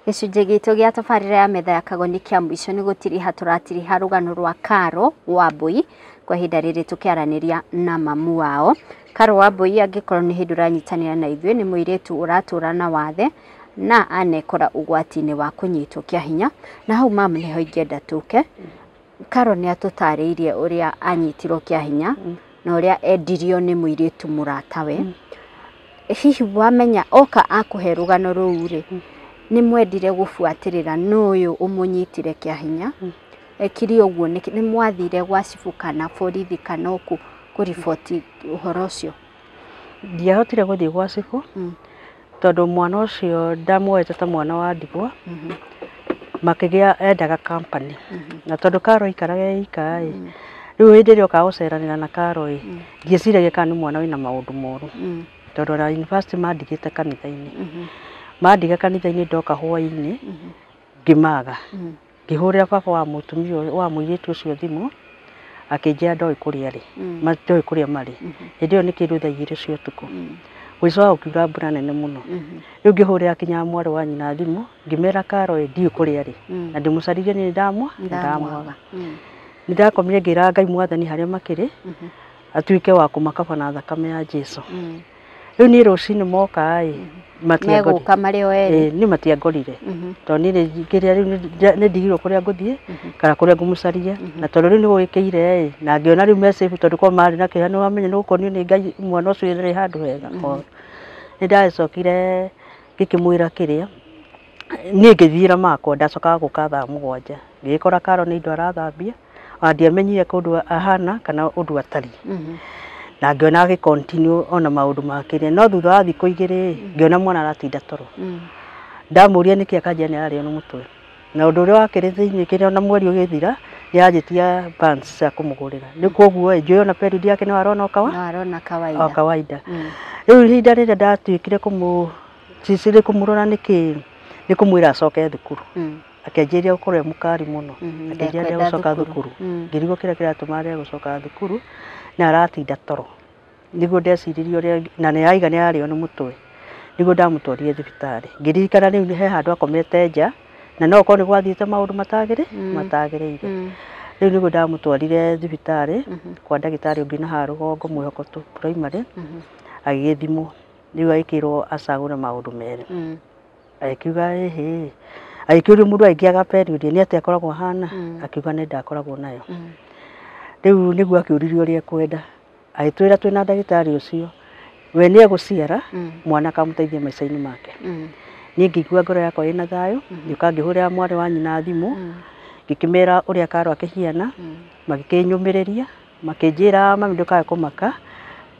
Gĩcunjĩ gitũ gĩa tabarĩra ya metha ya Kagoni kĩa mũico nĩ gũtiriha tũratiriha rũgano rwa Karo Wambui kwa ihinda rĩrĩ tũkĩaranĩria na mamu wao. Karo Wambui, angĩkorwo nĩ hĩndĩ ũranyitanĩra na ithuĩ, nĩ mũirĩtu ũratũra na wathe na anekora ũgwati-inĩ wa kũnyitwo kĩa hinya, na hau mamu nĩho ingĩenda tũke. Karo nĩ atũtarĩirie ũrĩa anyitirwo kĩa hinya na ũrĩa endirio nĩ mũirĩtu mũratawe. Hihi wamenya oka akũhe rũgano rũu rĩ, nĩ mwendire gũbuatĩrĩra nũ ũyũ ũmũnyitire kĩa hinya, ekire ũguo nĩ mwathire gwa cibũ kana borithi kana ũkũ kũriboti ũhoro ũcio? Ndiahotire gũthiĩ gwa cibũ tondũ mwana ũcio ndamuoete ta mwana wa ndigwa, makĩgĩa endaga company, na tondũ Karo aikaraga e ika ĩ, rĩu hĩndĩ ĩrĩa okaga gũceranĩra na Karo ĩ, ndieciragia kana nĩ mwana wĩna maũndũ moru, tondũ ona university mandigĩte kanitha-inĩ, mandiga kanitha-inĩ, ndoka hwaĩ-inĩ ngĩmaga, ngĩhũrĩra baba wa mũtumia wa mũirĩtu ũcio thimũ, akĩnjĩra ndoĩ kũrĩa arĩ, ndoĩ kũrĩa marĩ. Hĩndĩ ĩyo nĩ kĩndũ thaa 2 cia ũtukũ, gũgĩcoka gũkiura mbura nene mũno. Rĩu ngĩhũrĩra kinya mwarĩ wa nyina thimũ, ngĩmera Karo ĩ ndiũĩ kũrĩa arĩ, na ndĩmũcaririe nĩ ndamwaga. Nĩ ndakomire ngĩra Ngai Mwathani harĩa makĩrĩ atuĩke wa kũmakaba na thakame ya Jesũ. Rĩu niĩ rũcinĩ moka ĩ, megũka marĩ o erĩ, niĩ matiangorire, tondũ niĩ kĩrĩa rĩu nĩ ndigirwo kũrĩa ngũthiĩ kana kũrĩa ngũmũcaria, na tondũ rĩu nĩ gũgĩkĩire ĩ, na ngĩona rĩu me safe, tondũ korwo marĩ na kĩeha nĩ wamenya nĩ gũkonio nĩ Ngai mwana ũcio arĩ handũ hega. Nĩ ndagĩcokire ngĩkĩmwĩra kĩrĩa niĩ ngĩthiĩra makwa, ndacokaga gũka thaa 7, ngĩgĩkora Karo nĩ indo arathambia, ona ndiamenyire kũndũ ahana kana ũndũ atariĩ, na ngĩona agĩ continue ona maũndũ makĩrĩa. No thutha wa thikũ 2 ngĩona mwana aratinda toro, ndamũria nĩkĩ, akanjĩra nĩ ararĩo nĩ mũtwe, na ũndũ ũrĩa wakĩrĩ thĩinĩ kĩrĩa ona mweri ũgĩthira nĩ anjĩtia pants cia kũmũgũrĩra, rĩu koguo ĩ, njũĩ ona period yake no arona o kawaida, o kawaida. Rĩu ihinda rĩrĩa ndatuĩkire kũmũrora nĩkĩ, nĩ kũmwĩra acoke thukuru, akĩanjĩrĩria gũkorwo e mũkari mũno, akĩanjĩra gũcoka thukuru, ngĩrigwo kĩrĩa kĩratũma arege gũcoka thukuru na aratinda toro. Nĩguo ndeciririe ũrĩa, na nĩ aiga nĩ ararĩo nĩ mũtwe, nĩguo ndamũtwarire thibitarĩ, ngĩririkana rĩu he handũ akomete nja, na no okorwo nĩ gwathiĩte maũndũ matagĩrĩire. Rĩu nĩguo ndamũtwarire thibitarĩ kwa ndagĩtarĩ ũngĩ na haha rũgongo Mwĩhoko primary, agĩgĩthimwo, rĩu agĩkĩrwo acagũre maũndũ merĩ, agĩkiuga ĩhĩ, agĩkĩũrio mũndũ angĩaga period nĩ atĩa akoragwo ahana, akiuga nĩ ndakoragwo nayo. Rĩu nĩguo akĩũririe ũrĩa ekwenda, agĩtwĩra twĩna ndagĩtarĩ ũcio we nĩ egũciara mwana akamũteithia maica-inĩ make. Niĩ ngĩigua ngoro yakwa ĩna thayũ, ngĩũka ngĩhũrĩra mwarĩ wa nyina thimũ, ngĩkĩmera ũrĩa Karo akĩhiana, magĩkĩnyũmĩrĩria, makĩnjĩra mami ndũkae kũmaka,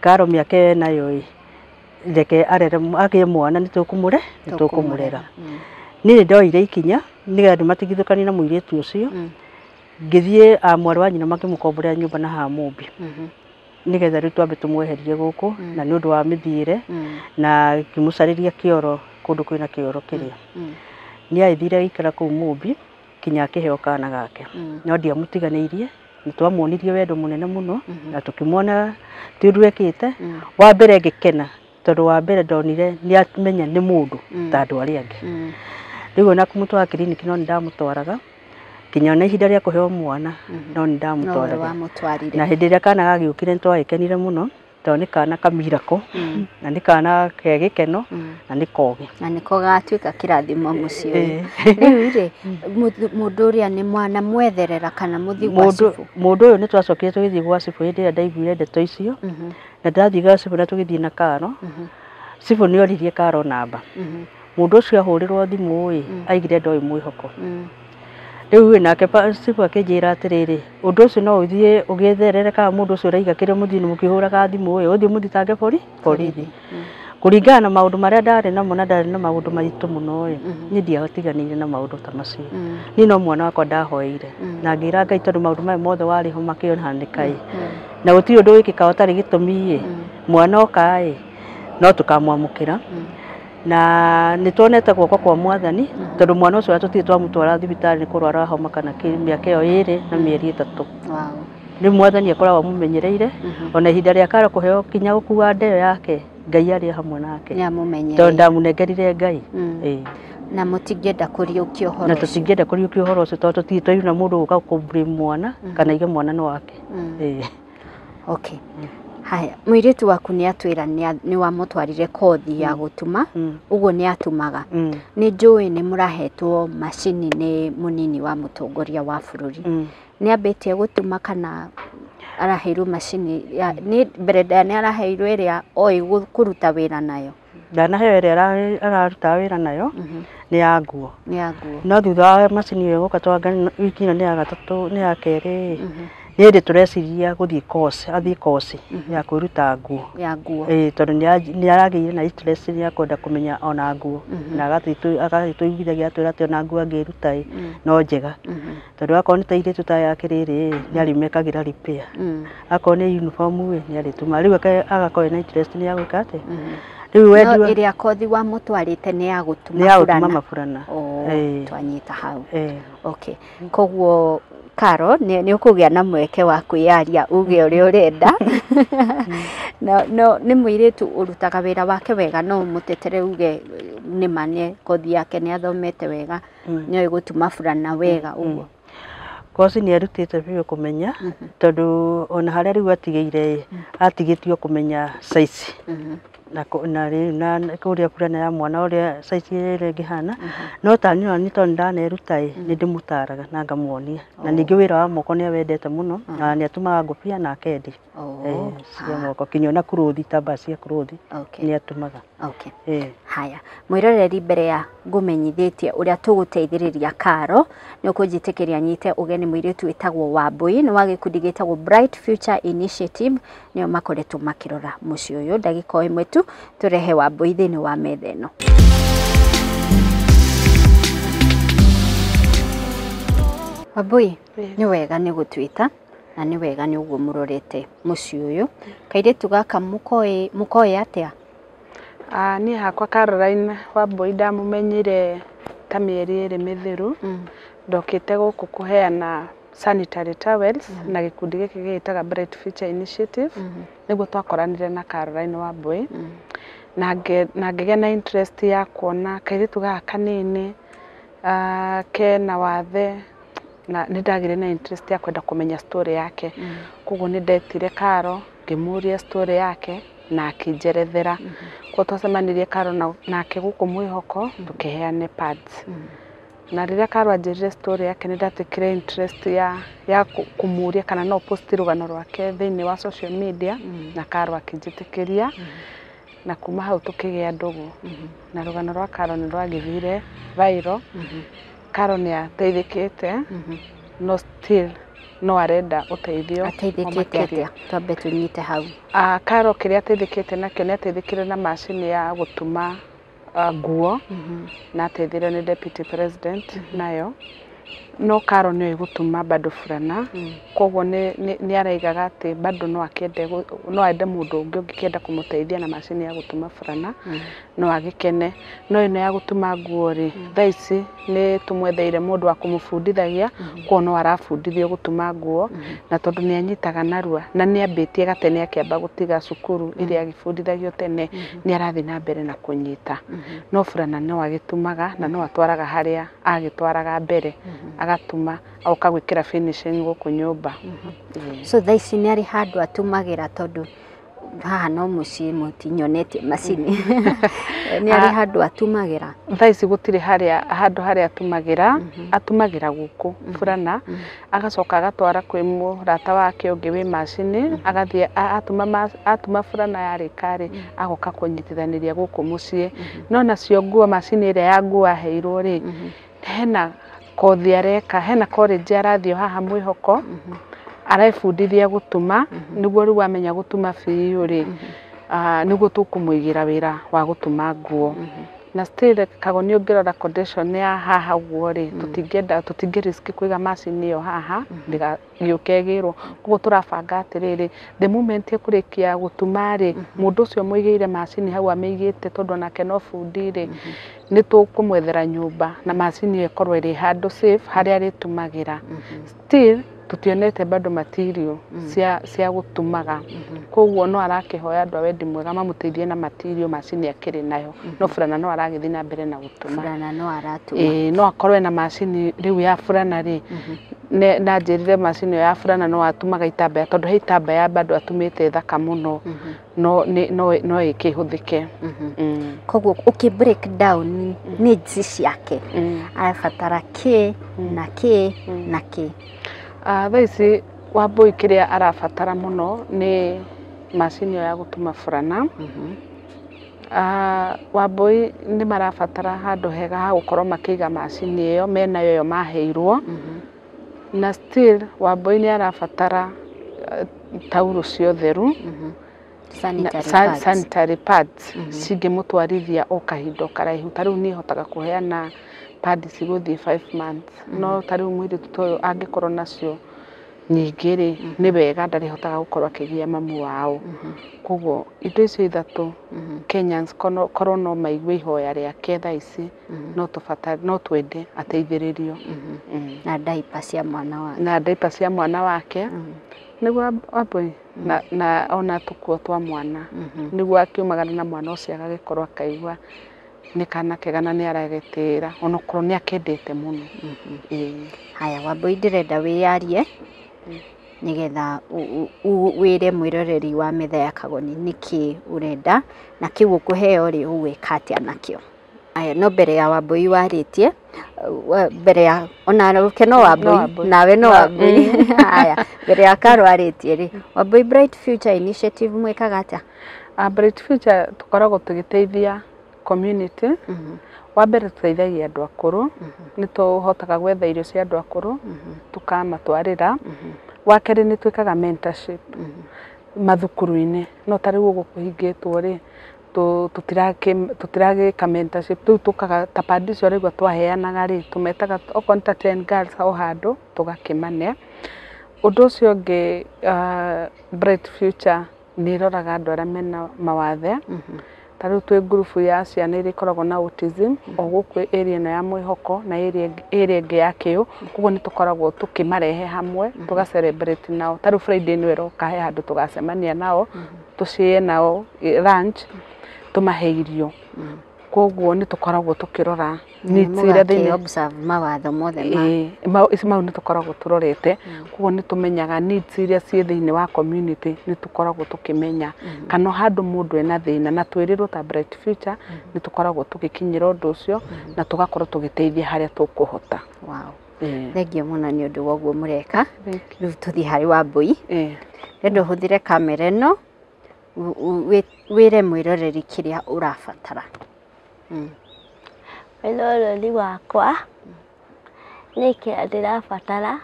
Karo mĩaka ĩyo enayo ĩ, reke arere agĩe mwana nĩ tũkũmũrera. Niĩ nĩ ndoire ikinya nĩgetha ndĩmatigithũkanie na mũirĩtu ũcio, ngĩthiĩ mwarĩ wa nyina makĩmũkomborera nyũmba na haha Mũmbi, nĩgetha rĩu twambe tũmweherie gũkũ, na nĩ ũndũ wa mĩthiĩre, na ngĩmũcarĩria kĩoro kũndũ kwĩna kĩoro kĩrĩa. Nĩ agĩthire agĩikara kũu Mũmbi kinya akĩheo kana gake, no ndiamũtiganĩirie, nĩ twamuonirie wendo mũnene mũno, na tũkĩmuona ti ũndũ ekĩte. Wa mbere ngĩkena tondũ wa mbere ndonire nĩ amenya nĩ mũndũ ta andũ arĩa angĩ. Rĩu ona kũmũtwara kiriniki no nĩ ndamũtwaraga kinya ona ihinda rĩa kũheo mwana no nĩ ndamũtwaraga, na hĩndĩ ĩrĩa kana gagĩũkire nĩ twagĩkenire mũno, tondũ nĩ kana kamirako, na nĩ kana ke gĩkeno, na nĩ kogĩ, na nĩko gatuĩka kĩrathimo mũciĩ ũyũ. Rĩu rĩ, mũndũ ũrĩa nĩ mwana mwetherera kana mũthiĩ gwa cibũ? Mũndũ ũyũ nĩ twacokire tũgĩthiĩ gwa cibũ hĩndĩ ĩrĩa ndaiguire ndeto icio, na ndathiĩ gwa cibũ na tũgĩthiĩ na Karo, cibũ nĩ oririe Karo namba, mũndũ ũcio ahũrĩrwo thimũ ĩ, aigire ndoĩ Mwĩhoko. Rĩu nake cibũ akĩnjĩra atĩrĩrĩ, ũndũ ũcio no ũthiĩ ũgĩetherere kana mũndũ ũcio ũraiga kĩrĩa mũthiĩ mũkĩhũraga thimũ ĩ, ũthiĩ mũthitange borithi. Kũringana na maũndũ marĩa ndarĩ namo na ndarĩ na maũndũ maritũ mũno ĩ, niĩ ndiatiganĩire na maũndũ ta macio. Niĩ no mwana wakwa ndahoeire, na ngĩra Ngai tondũ maũndũ maya mothe warĩ ho makĩhanĩka ĩ, na gũtirĩ ũndũ wĩkĩkaga ũtarĩ gĩtũmi ĩ, mwana oka ĩ, no tũkamwamũkĩra. Na nĩ tuonete guoko kwa Mwathani, tondũ mwana ũcio tũtirĩ twamũtwara thibitarĩ nĩ kũrwara homa kana mĩaka ĩyo 2 na mĩeri 3. Rĩu Mwathani akoragwo amũmenyereire, ona ihinda rĩa Karo kũheo kinya gũkua nda ĩyo yake, Ngai arĩ hamwe nake, Nĩamũmenyereire. Tondũ ndamũnengerire Ngai. Na mũtingĩenda kũriũkia ũhoro na ũcio. Tũtingĩenda kũriũkia ũhoro ũcio tondũ tũtirĩ twaigua mũndũ gũka kũ blame mwana kana aige mwana nĩ wake. Ĩĩ. Okay. Haya, mũirĩtu waku nĩ atwĩra nĩ wamũtwarire kothi ya gũtuma, ũguo nĩ atumaga. Nĩ njũĩ nĩ mũrahetwo macini nĩ mũnini wa mũtongoria wa bũrũri. Nĩ ambĩtie gũtuma kana araheirwo macini ya nĩ mbere ndaya nĩ araheirwo ĩrĩa oĩ kũruta wĩra nayo? Ndanaheo ĩrĩa ararutaga wĩra nayo nĩ ya nguo. Nĩ ya nguo. No thutha wa macini ĩyo gũka twanga wiki ĩno nĩ ya gatatũ nĩ ya kerĩ nĩ hĩndĩ tũreciria gũthiĩ course, athiĩ course ya kwĩruta nguo. Ya nguo. Ĩĩ, tondũ nĩ aragĩire na interest ya kwenda kũmenya ona nguo na agatũiguithagia atwĩra atĩ ona nguo angĩruta ĩ no njega tondũ akorwo nĩ ta airĩtu ta aya akĩrĩrĩ nĩ arĩmekagĩra repair, akorwo nĩ uniform ĩ nĩ arĩtumaga, rĩu agakorwo ena interest nĩ ya gwĩka atĩ rĩu No wendi ĩrĩa kothi wamũtwarĩte nĩ ya gũtuma nĩ ya gũtuma burana. Maburana. Oh, Ĩĩ. twanyita hau. Ĩĩ. Okay. Koguo Karo nĩ ũkũgĩa na mweke wa kwĩyaria uge ũrĩa ũrenda. No nĩ mũirĩtu ũrutaga wĩra wake wega, no ũmũtetere uge nĩma nĩ kothi yake nĩ athomete wega, nĩ oĩ gũtuma burana wega ũguo? Koci nĩ erutĩte biũ kũmenya tondũ ona harĩa rĩu atigĩire atigĩtio kũmenya size na na rĩu na kũrĩa burana ya mwana ũrĩa size ĩrĩa ĩngĩhana, no ta niĩ ona tondũ nĩndaneruta ĩ nĩ ndĩmũtaraga na ngamuonia, na ningĩ wĩra wa moko nĩ awendete mũno na nĩ atumaga ngũbia na akendia cia moko kinya ona kuruthi itambaya cia kuruthi nĩ atumaga. Okay. Haya, mwĩroreri, mbere ya ngũmenyithĩtie ũrĩa tũgũteithĩrĩria Karo, nĩ ũkũnjĩtĩkĩria nyite ũgeni mũirĩtu wĩtagwo Wambui, nĩ wa gĩkundi gĩtagwo Bright Future Initiative, nĩo makoretwo makĩrora mũciĩ ũyũ. Ndagĩka o ĩmwe tu tũrehe Wambui thĩinĩ wa metha ĩno. Wambui, nĩ wega nĩ gũtwĩta na nĩ wega nĩ ũguo mũrorete mũciĩ ũyũ. Kairĩtu gaka mũkoĩ mũkoĩ atĩa? Niĩ hakwa Caroline Wambui ndamũmenyire ta mĩeri 2 mĩthiru. Ndokĩte gũkũ kũheana sanitary towels na gĩkundi gĩkĩ gĩgĩtaga Bright Future Initiative, nĩguo twakoranire na Caroline Wambui na ngĩgĩa na interest ya kuona kairĩtu gaka kanini kena wathe, na nĩ ndagĩire na interest ya kwenda kũmenya story yake. Koguo nĩ ndetire Karo ngĩmũria story yake na akĩnjerethera. Koguo twacemanirie Karo nake gũkũ Mwĩhoko tũkĩheane pads. Na rĩrĩa Karo anjĩrire story yake nĩ ndatuĩkire interest ya kũmũria kana no post rũgano rwake thĩinĩ wa social media, na Karo akĩnjĩtĩkĩria, na kuma hau tũkĩgĩa ndũgũ. Na rũgano rwa Karo nĩ rwagĩthire viral. Karo nĩ ateithĩkĩte, no still no arenda ũteithio. Ateithĩkĩte atĩa? Twambe tũnyite hau. Karo kĩrĩa ateithĩkĩte nakĩo nĩ ateithĩkire na macini ya gũtuma nguo, na ateithirio nĩ deputy president nayo. No Karo nĩoĩ gũtuma bado burana, koguo nĩ araigaga atĩ bado no akĩende no ende mũndũ ũngĩ ũngĩkĩenda kũmũteithia na macini ya gũtuma burana no agĩkene. No ĩno ya gũtuma nguo rĩ, thaa ici nĩ tũmwetheire mũndũ wa kũmũbundithagia, koguo no arabundithio gũtuma nguo, na tondũ nĩ anyitaga narua na nĩ ambĩtie gatene akĩamba gũtiga cukuru ĩrĩa agĩbundithagio tene, nĩ arathiĩ na mbere na kũnyita. No burana no agĩtumaga na no atwaraga harĩa agĩtwaraga mbere, agatuma agoka gwĩkĩra finishing gũkũ nyũmba. So thaa ici nĩ arĩ handũ atumagĩra, tondũ haha no mũciĩ mũtinyonetie macini, nĩ arĩ handũ atumagĩra? Thaa ici gũtirĩ harĩa handũ harĩa atumagĩra, atumagĩra gũkũ burana, agacoka agatwara kwĩ mũrata wake ũngĩ wĩ macini, agathiĩ atuma burana yarĩka rĩ, agoka kũnyitithanĩria gũkũ mũciĩ. No nacio nguo, macini ĩrĩa ya nguo aheirwo rĩ, hena kothi areka, hena college arathiĩ haha Mwĩhoko, arebundithia gũtuma, nĩguo rĩu amenya gũtuma biũ rĩ, nĩguo tũkũmũigĩra wĩra wa gũtuma nguo. Na still Kagoni ũngĩrora condition ya haha ũguo rĩ, tũtingĩenda tũtingĩ risk kũiga macini ĩyo haha ndĩgagĩũke ĩgĩrwo. Koguo tũrabanga atĩrĩrĩ, the moment ekũrĩkia gũtuma rĩ, mũndũ ũcio mũigĩire macini hau amĩigĩte tondũ onake no bundi rĩ, nĩ tũkũmwethera nyũmba na macini ĩyo ĩkorwo ĩrĩ handũ safe harĩa arĩtumagĩra. Still Tutionete bado material cia gũtumaga, koguo no arakĩhoya andũ a wendi mwega mamũteithie na material macini akĩrĩ nayo, no burana no aragĩthiĩ na mbere na gũtuma. Burana no aratuma. Ĩĩ, no akorwo ena macini rĩu ya burana rĩ, na njĩrire macini ĩyo ya burana no atumaga itambaya, tondũ he itambaya bado atumĩte thaka mũno, no no ĩkĩhũthĩke. Koguo ũkĩ break down needs ciake, arabatara kĩ na kĩ na kĩ? Thaa ici Wambui kĩrĩa arabatara mũno nĩ macini ĩyo ya gũtuma burana. Wambui nĩ marabatara handũ hega ha gũkorwo makĩiga macini ĩyo menayo ĩyo maheirwo. Na still Wambui nĩ arabatara taurũ cia ũtheru, sanitary pads cingĩmũtwarithia o kahinda karaihu. Ta rĩu niĩ hotaga kũheana pad cigũthiĩ 5 months, no ta rĩu mũirĩtu ta ũyũ angĩkorwo nacio nyingĩ rĩ, nĩ wega ndarĩhotaga gũkorwo akĩgia mamu wao. Koguo indo icio ithatũ, Kenyans korwo no maigue ihoya rĩake thaa ici, no twende ateithĩrĩrio. Na diaper cia mwana wake. Na diaper cia mwana wake nĩguo Wambui, na ona tũkuo twa mwana, nĩguo akiumagara na mwana ũcio agagĩkorwo akaigua nĩ kana kega na nĩ aragetĩĩra, onokorwo nĩ akendete mũno. Haya Wambui, ndĩrenda wĩyarie nĩgetha wĩre mwĩroreri wa metha ya Kagoni nĩkĩ ũrenda na kĩu ũkũheo rĩ ũgwĩka atĩa nakĩo. Aya, no mbere ya Wambui warĩtie, mbere ya ona ũke no Wambui nawe no Wambui. Haya, mbere ya Karo arĩtie rĩ, Wambui, Bright Future Initiative mwĩkaga atĩa? Bright Future tũkoragwo tũgĩteithia community. Wa mbere tũteithagia andũ akũrũ, nĩ tũhotaga gwetha irio cia andũ akũrũ tũkamatwarĩra. Wa kerĩ nĩ twĩkaga mentorship mathukuru-inĩ, no ta rĩu ũguo kũhingĩtwo rĩ, tũtiragĩka mentorship. Rĩu tũkaga ta pad icio ũraigua twaheanaga rĩ, tũmetaga okorwo nĩ ta 10 girls o handũ tũgakĩmane. Ũndũ ũcio ũngĩ, Bright Future nĩ ĩroraga andũ arĩa mena mawathe. Ta rĩu twĩ ngurubu ya ciana iria ikoragwo na autism o gũkũ area ĩno ya Mwĩhoko na area ĩngĩ ya Kĩũ, koguo nĩ tũkoragwo tũkĩmarehe hamwe tũga celebrate nao. Ta rĩu Friday nĩyo ĩroka, he handũ tũgacemania nao tũcĩe nao lunch, tũmahe irio. Koguo nĩ tũkoragwo tũkĩrora needs iria thĩinĩ, observe mawatho mothe mau nĩ tũkoragwo tũrorete. Koguo nĩ tũmenyaga needs iria ciĩ thĩinĩ wa community, nĩ tũkoragwo tũkĩmenya kana handũ mũndũ ena thĩna, na twĩrĩrwo ta Bright Future nĩ tũkoragwo tũgĩkinyĩra ũndũ ũcio na tũgakorwo tũgĩteithia harĩa tũkũhota. Wow, thengiũ mũno nĩ ũndũ wa ũguo mũreka. Rĩu tũthiĩ harĩ Wambui. Ndĩrenda ũhũthĩre kamera ĩno wĩre mwĩroreri kĩrĩa ũrabatara. Mwĩroreri wakwa, nĩ kĩrĩa ndĩrabatara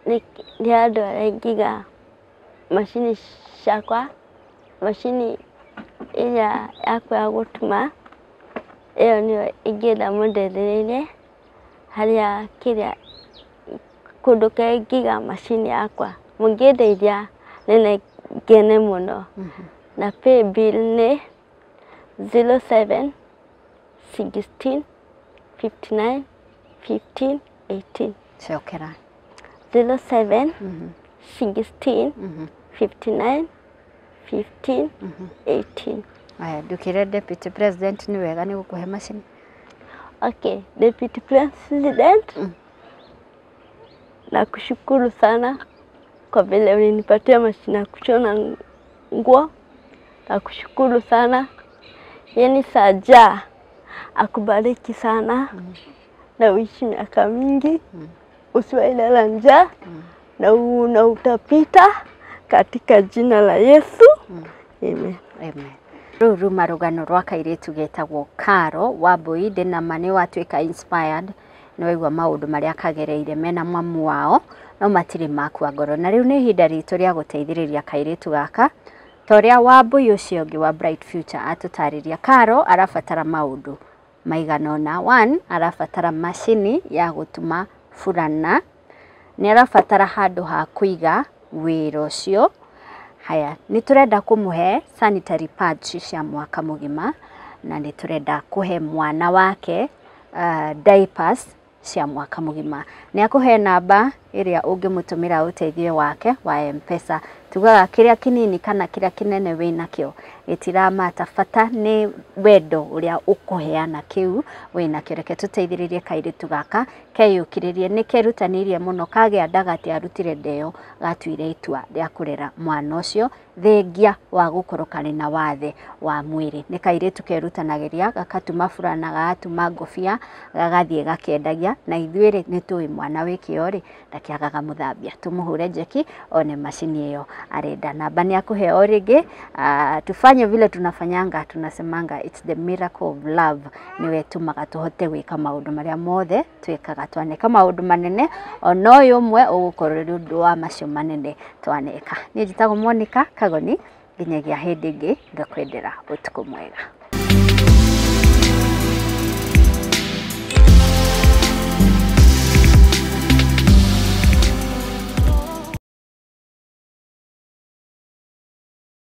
nĩ handũ harĩa ingĩiga macini ciakwa, macini ĩrĩa yakwa ya gũtuma, ĩyo nĩyo ingĩenda mũndeithĩrĩrie harĩa kĩrĩa kũndũ kũrĩa ingĩiga macini yakwa. Mũngĩndeithia nene ngene mũno. Na paybill nĩ 07 16 59 15 18. Cokera. 07 16 59 15 18. Aya, ndukire Deputy President nĩ wega nĩ gũkũhe macini. Okay, Deputy President, nakushukuru sana kwa vile ulinipatia mashine ya kushona nguo. Nakushukuru sana. Yani Saja akubariki sana na uishi miaka mingi, usiwahi lala njaa na utapita katika jina la Yesu. Amen. Amen. Rĩu ruma rũgano rwa kairĩtu getagwo Karo Wambui, ndĩna ma nĩ watuĩka inspired nĩ waigua maũndũ marĩa kagereire mena mamu wao, no matirĩ makua ngoro. Na rĩu nĩ ihinda ritũ rĩa gũteithĩrĩria kairĩtu gaka ta ũrĩa Wambui ũcio ũngĩ wa Bright Future atũtarĩria. Karo arabatara maũndũ maigana ũna. One, arabatara macini ya gũtuma burana, nĩ arabatara handũ ha kũiga wĩra ũcio. Haya, nĩ tũrenda kũmũhe sanitary pads cia mwaka mũgima, na nĩ tũrenda kũhe mwana wake diapers cia mwaka mũgima. Nĩ akũhe namba ĩrĩa ũngĩmũtũmĩra ũteithio wake wa M-Pesa. Tugaga kĩrĩa kĩnini kana kĩrĩa kĩnene wĩnakĩo gĩtiramata, bata nĩ wendo ũrĩa ũkũheana kĩu wĩnakĩo. Reke tũteithĩrĩrie kairĩtu gaka keyũkĩrĩrie, nĩ kerutanĩirie mũno, kagĩa nda gatiarutire nda ĩyo, gatuire itua rĩa kũrera mwana ũcio thengia wa gũkorwo karĩ na wathe wa mwĩrĩ. Nĩ kairĩtu kerutanagĩria, gagatuma burana, gagatuma ngobia, gagathiĩ gakendagia, na ithuĩ rĩ nĩ tũĩ mwana wĩ kĩo rĩ ndakĩagaga mũthambia. Tũmũhũre njeki one macini ĩyo arenda. Namba nĩ akũhe o rĩngĩ. Tufanye vile tunafanyanga, tunasemanga it's the miracle of love, nĩwe tũmaga tũhote gwĩka maũndũ marĩa mothe twĩkaga. Twaneka maũndũ manene, ona ũyũ ũmwe ũgũkorwo ũrĩ ũndũ wa macio manene twaneka. Niĩ njĩtagwo Monica Kagoni, nginyagia hĩndĩ ĩngĩ ngakwendera ũtukũ mwega.